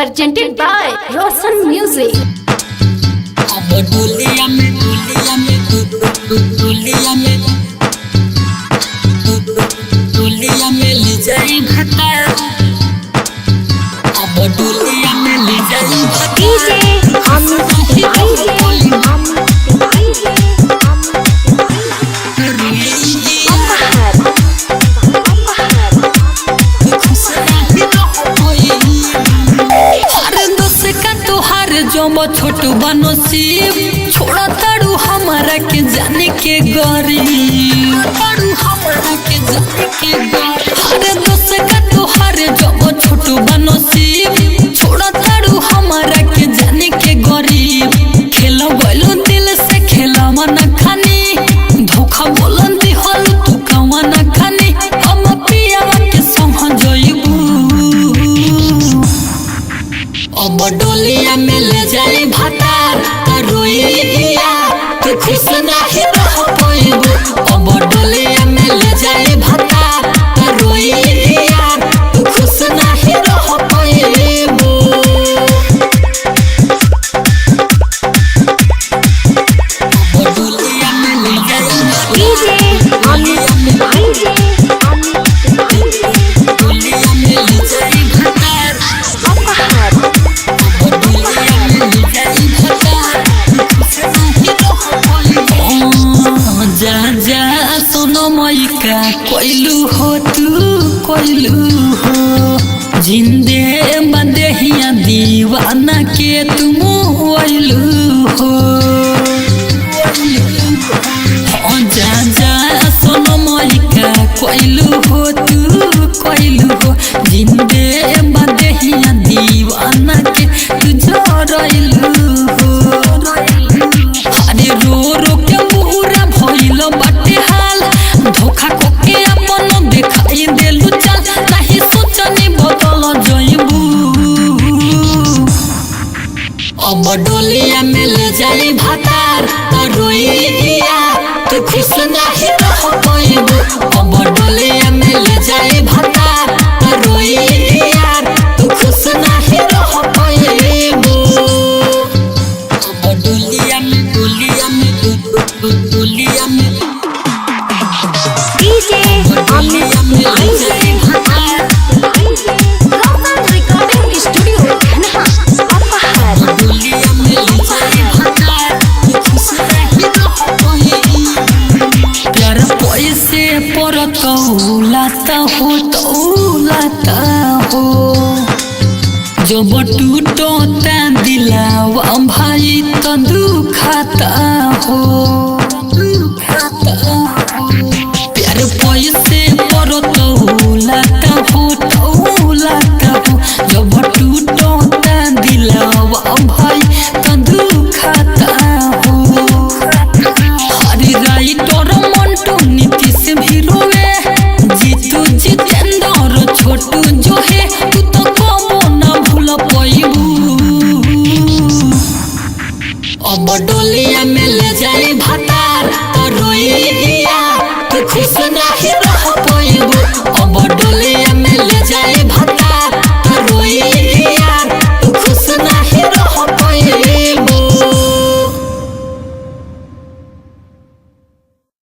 Presented by Roshan Music. अब डोलिया में डोलिया में डोलिया में डोलिया में ले जाई भटा। अब डोलिया में ले जाई भटा। DJ Amit DJ Amit DJ Amit अरे दोस्त का तोहार जब छोट बनोसीब छोड़ा तारू हमारा के जाने के गरीब तारू हमारा के जाने के गरीब। अरे दोस्त का तोहार जब छोट बनोसीब छोड़ा तारू हमारा के जाने के गरीब। खेलो गलो दिल से खेला मन खानी धोखा बोलन दिहल तू कवन खानी हम पियावा के संग जइबू। अब डोलिया में ले जाई भातार रोइया तू खुश नाही रह पइबू। अब डोलिया में ले जाई भातार रोइया तू खुश नाही रह पइबू। अब डोलिया में ले जाई DJ Amit DJ Amit DJ डोलिया में ले जाई भातार। जा जा सोनो मैका कोइलू हो तू कोइलू हो जिंदे बदेहिया दीवाना के तुम ओइलू हो। जा जा सोनो मैका कोइलू हो तू कोइलू हो जिंदे बदेहिया दीवाना के तू जरइलू हो। अरे रो रो के मुहरा भइल बाटे हाल धोखा कोके अपन देखाई देलु चाल नाही सोचनी बदल जइबू। अब डोलिया में ले जाई भातार रोइया तू खुश नाही रह पइबू। अब डोलिया में ले जाई भातार रोइया तू खुश नाही रह पइबू। अब डोलिया में डोलिया में डोलिया में DJ Amit DJ Amit DJ Roshan Recording Studio Dhanha Apahar। डोलिया में ले जाई भातार तू खुश नाही रह पइबू। प्यार पैसे पर तौलाता हो तौलाता हो जब टूटता दिलावा भाई तो दुखाता हो दुखाता हो। प्यार पैसे पर तौलाता हो तौलाता हो जब टूटता दिलावा भाई तो दुखाता हो। हरे राइटर मंटू नीतीश भी रोवे जीतू जितेंद्र छोटू जो है तू तो कबो ना भूल पइबू। अब डोलिया में ले जाई भातार रोइया तू खुश नाही रह पइबू। अब डोलिया